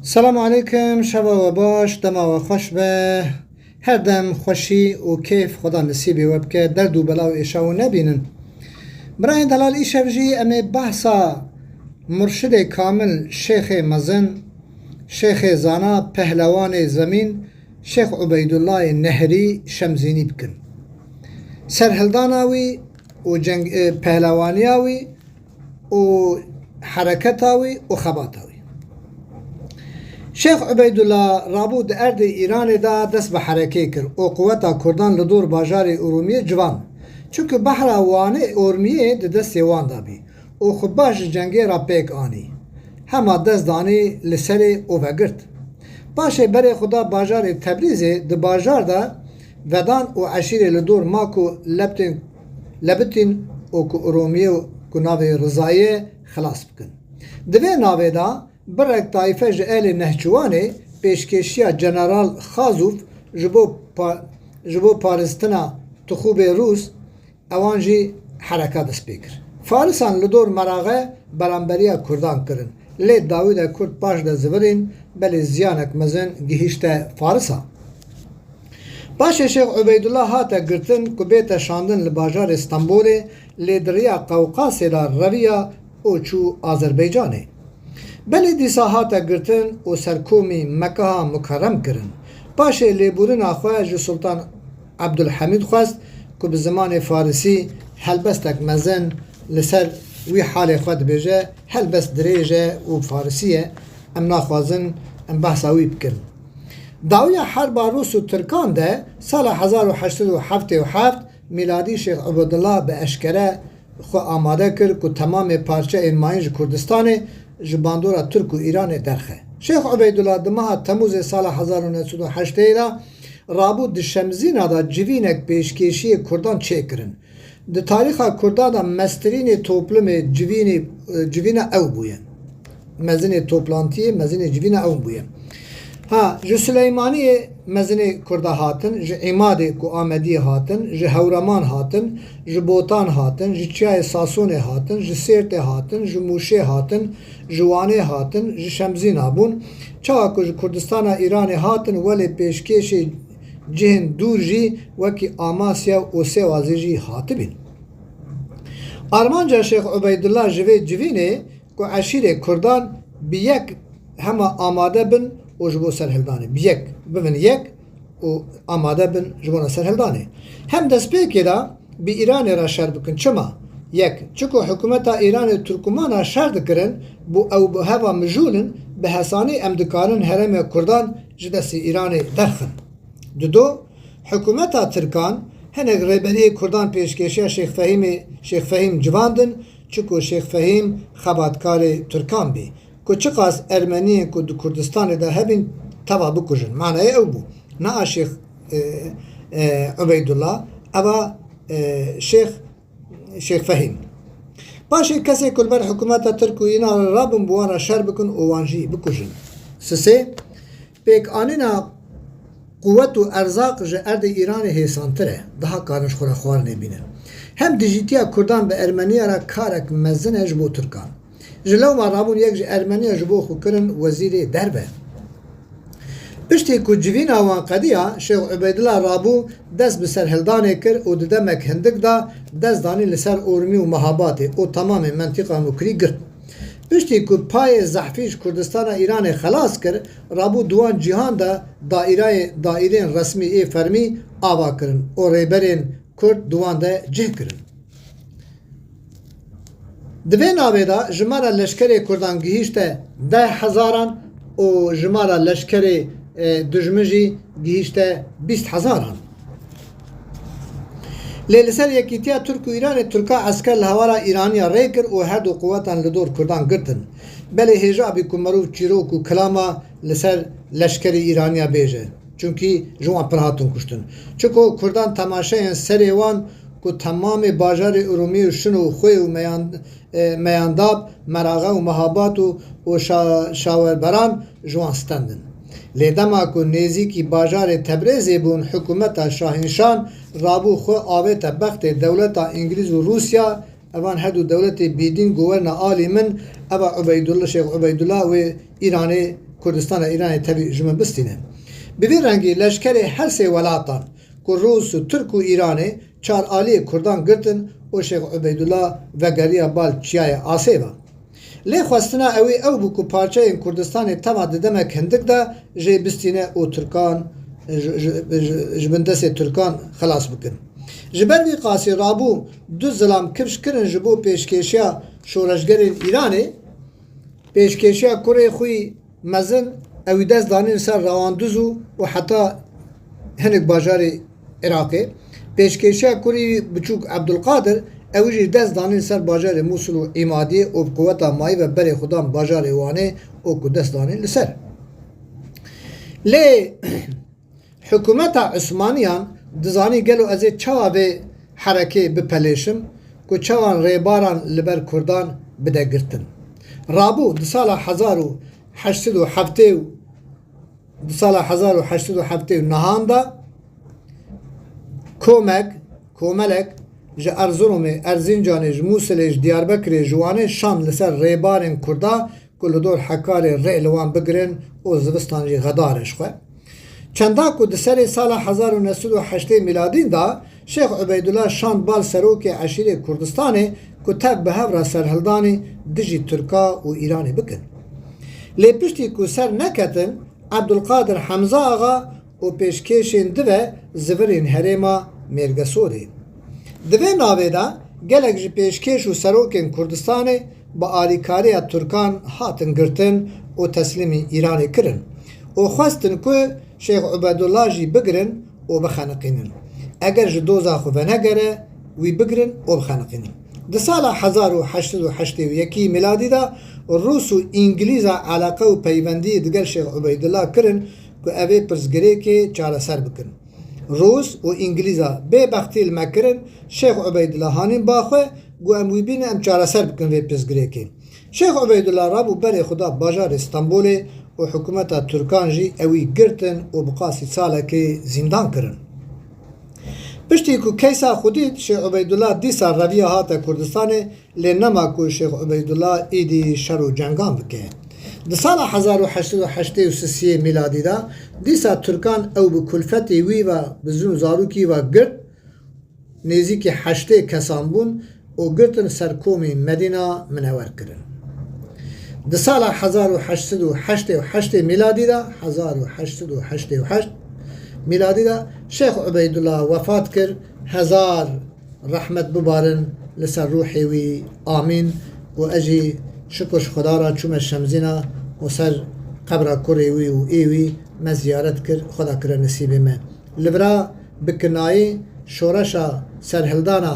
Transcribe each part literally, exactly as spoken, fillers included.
Selam aleykum, şeva we baş, dema we xweş be. Her dem xweşî û kêf Xweda nisîbê we bike, derd û bela û êşa we nebînin. Birayên delal, îşev jî em ê behsa murşidê kamil, şêxê mezin, şêxê zana, pehlewanê zemîn, Şêx Ubeydullahê Nehrî Şemzînî bikin. Serhildana wî û ceng, e, pehlewaniya wî û hereketa wî û xebata wî. Şêx Ubeydullah rabû di erdê Îranê de dest bi herekê kir û quweta Kurdan li dor bajarê Urumiyê civand. Çunku behra Wanê Urmiyê di destê wan de bî û xwe baş ji cengê re pêk anî. Hema dest danî li serê û vegirt. Paşê berê xwe da bajarê Tebrîzê, di bajar de vedan û eşîrê li dor ma ku Lebtên, Lebitîn û ku Urumiyê û ku navê Rizayê xilas bikin. Di vê navê de birek tayîfe ji elê Nehçiwanê pêşkêşiya General Xazûf ji bo pa-, ji bo paristina tixûbê Rûs, ewan jî hereka dest pê kir. Farisan li dor meraxe beramberiya Kurdan kirin. Lê dawî de Kurd paş de zivirîn, belê ziyanek mezin gihîşte Farisa. Paşê Şêx Ubeydullah hate girtin ku bête şandin li bajarê Stenbolê, lê di riya Qewqasê de reviya û çû Azerbaycanê. Belê dîsa hate girtin û serkomî Mekaha Mukerrem kirin. Paşê lêbûrina xwe ji Sultan Ebdulhemîd xwest ku bi zimanê farisî helbestek mezin li ser wî halê xwe dibêje, helbest dirêj e û farisî ye, em naxwazin em behsa wî bikin. Dawiya herba Rûs û Tirkan de sala hezar û heşt sed û heftê û heft mîladî Şêx Ubedullah bi eşkere xwe amade kir ku temamê parçeyên mayîn ji Kurdistanê ji bandora Tirk û Îranê derxe. Şêx Ubeydullah di meha Temûzê sala hezar û neh sed û heştê de rabû di Şemzîna de civînek pêşkêşiyê Kurdan çêkirin. Di tarîxa Kurdan de mestirînê toplumê civînê, civîna ew bûye. Mezinê toplantiyê, mezinê civîna ew bûye. Ha, ji Sileymaniyê mezinê Kurda hatin, ji Îmadê ku Amediyê hatin, ji Hewreman hatin, ji Botan hatin, ji Çiyayê Sasonê hatin, ji Sêrtê hatin, ji Mûşê hatin, ji Wanê hatin, ji Şemzîna bûn. Çawa ku ji Kurdistana Îranê hatin, welê pêşkêşê cihên dûr jî wekî Amasya û Sêwazê jî hatibîn. Armanca Şêx Ubeydullah ji vê civînê ku eşîrê Kurdan bi yek hema amade bin û ji bo serhildanê bi yek bibin yek û amade bin ji bona serhildanê. Hem destpêkê de bi Îranê re şer bikin. Çima? Yek, çiku hikûmeta Îranê Tirkûmana şer dikirin, bû ew bi heva mijûl in, bi hesanî em dikarin herêmê Kurdan ji destê Îranê derxin. Dido, hikûmeta Tirkan hinek rêberiyê Kurdan pêşkêşiya Şêx Fehîmê, Şêx Fehîm civandin, çiku Şêx Fehîm xebatkarê Tirkan bî. Ku çiqas Ermeniyên ku di Kurdistanê de hebîn teva bikujin. Manayê ew bû. Na a Şêx, e, e, Ubeydullah, eva, e, Şêx, Şêx Fehîm. Paşê kesê ku li ber hikûmeta Tirk û Îran re rabin, bi wan re şer bikin û wan jî bikujin. Sisê, pêkanîna quwet û erzaq ji erdê Îranê hêsantir e. Daha karin ji xwe re xwarinê bînin. Hem dijîtiya Kurdan bi Ermeniya re karek mezin e ji bo Tirkan. Ji lewma rabûn yek ji Ermeniya ji bo xwe kirin wezîrê derve. Piştî ku civîna wan qediya, Şêx Ubeydullah rabû dest bi serhildanê kir û di demek hindik de dest danî li ser Urmî û Mehabatê û temamê mentîqa Mukrî girt. Piştî ku payê zehfî ji Kurdistana Îranê xelas kir, rabû di wan cîhan de daîrayê, daîrên resmî ê fermî ava kirin û rêberên Kurd di wan de cih kirin. Di vê navê de jimara leşkerê Kurdan gihîşte deh hezaran û jimara leşkerê, e, dijmin jî gihîşte bîst hezaran. Lê li ser yekîtiya Tirk û Îranê, Tirka esker li hewara Îraniya rê kir û her du quwetan li dor Kurdan girtin. Belê hêja bî ku merov çîrok û kilama li ser leşkerê Îraniya bêje. Çunkî ji wan pir hatin kuştin. Çiko Kurdan temaşeyên serê wan ku temamê bajarê Urumiyê û Şino û Xwê û Meyan-, e, Meyandab, Meraxe û Mehabat û, û Şa-, Şawerberan ji wan stendin. Lê dema ku nêzîkî bajarê Tebrêzê bûn, hikûmeta Şahînşan rabû xwe avête bextê dewleta Îngilîz û Rûsya, evan her du dewletê bîdîn ku werine alî min, eva Ubeydullah, Şêx Ubeydullah wê Îranê Kurdistana Îranê tevî ji min bistîne. Bi vî rengî leşkerê her sê welatan ku Rûs û Tirk û Îranê çar aliyê Kurdan girtin û Şêx Ubeydullah vegeriya bal çiyayê Asê ve. Lê xwestina ewî ew bû ku parçeyên Kurdistanê teva di demek hindik de jê bistîne û Tirkan ji, ji, ji, ji bin destê Tirkan xilas bikin. Ji ber vî qasî rabû du zilam kifş kirin ji bo pêşkêşiya şoreşgerên Îranê, pêşkêşiya kurê xwî mezin, ewî dest danî li ser Rewandûz û, û heta hinek bajarê Iraqê. Pêşkêşiya kurî biçûk Ebdulqadir, ewî jî dest danî li ser bajarê Mûsil û Îmadiyê û bi quweta mayî ve berê xwe dan bajarê Wanê û ku dest danî li ser. Lê Hikûmeta Osmaniyan dizanî gelo ez ê çawa vê herekê bipelêşim ku çawan rêbaran li ber Kurdan bide girtin. Rabû di sala hezar û heşt sed û heftê û di sala hezar û heşt sed û heftê û nehan de komek, komelek ji Erzurumê, Erzincanê, ji Mûsilê, ji Diyarbekirê, ji Wanê şand li ser rêbarên Kurda ku li dor Hekarê rê li wan bigirin û zivistan jî xedare ji xwe. Çenda ku di serê sala hezar û neh sed û heştê mîladîn de Şêx Ubeydullah şand bal serokê eşîrê Kurdistanê ku tev bi hev re serhildanê dijî Tirka û Îranê bikin. Lê piştî ku ser neketin, Ebdulqadir Hemza Axa û pêşkêşên dive zivirên herêma Mêrgesorê. Di vê navê de gelek ji pêşkêş û serokên Kurdistanê bi alîkariya Tirkan hatin girtin û teslîmî Îranê kirin û xwestin ku Şêx Ubedullah jî bigirin û bixeniqînin. Eger ji doza xwe venegere, wî bigirin û bixeniqînin. Di sala hezar û heşt sed û heştê û yekî mîladî de Rûs û Îngilîza eleqe û peywendiyê digel Şêx Ubeydullah kirin ku ev ê pirsgirêkê çareser bikin. Rûs û Îngilîza bê bextî li me kirin, Şêx Ubeydullah hanîn ba xwe, got, em wî bînin, em çareser bikin vê pirsgirêkê. Şêx Ubeydullah rabû berê xwe da bajarê Stenbolê û hikûmeta Tirkan jî ewî girtin û bi qasî salekê zîndan kirin. Piştî ku keysa xwe dît, Şêx Ubeydullah dîsa reviya hate Kurdistanê, lê nema ku Şêx Ubeydullah îdî şer û cengan bike. Di sala hezar û heşt sed û heştê û sisiyê mîladî de dîsa Tirkan ew bi kulfetê wî ve, bi zin û zarokî ve girt, nêzîkî heştê kesan bûn û girtin ser komê Medîna Minewer kirin. Di sala hezar û heşt sed û heştê û heştê mîladî de, hezar û heşt sed û heştê û heşt mîladî de Şêx Ubeydullah wefat kir, hezar rehmet bibarin li ser ruhê wî, amîn. Û ez jî şikir ji Xweda re çûme Şemzîna û ser qebra kurê wî û ê wî me ziyaret kir, Xweda kire nesîbê me. Li vira bi kinayî şoreşa serhildana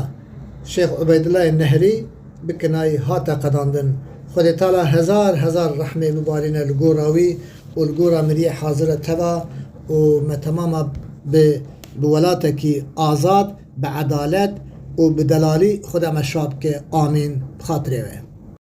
Şêx Ubeydullahê Nehrî bi kinayî hate qedandin. Xwedê Teala hezar hezar rehmê bibarîne li gora wî û li gora miriyê hazire teva û me temama bi, bi welatekî azad, bi edalet û bi delalî Xweda me şa bike. Amîn. Bi xatirê we.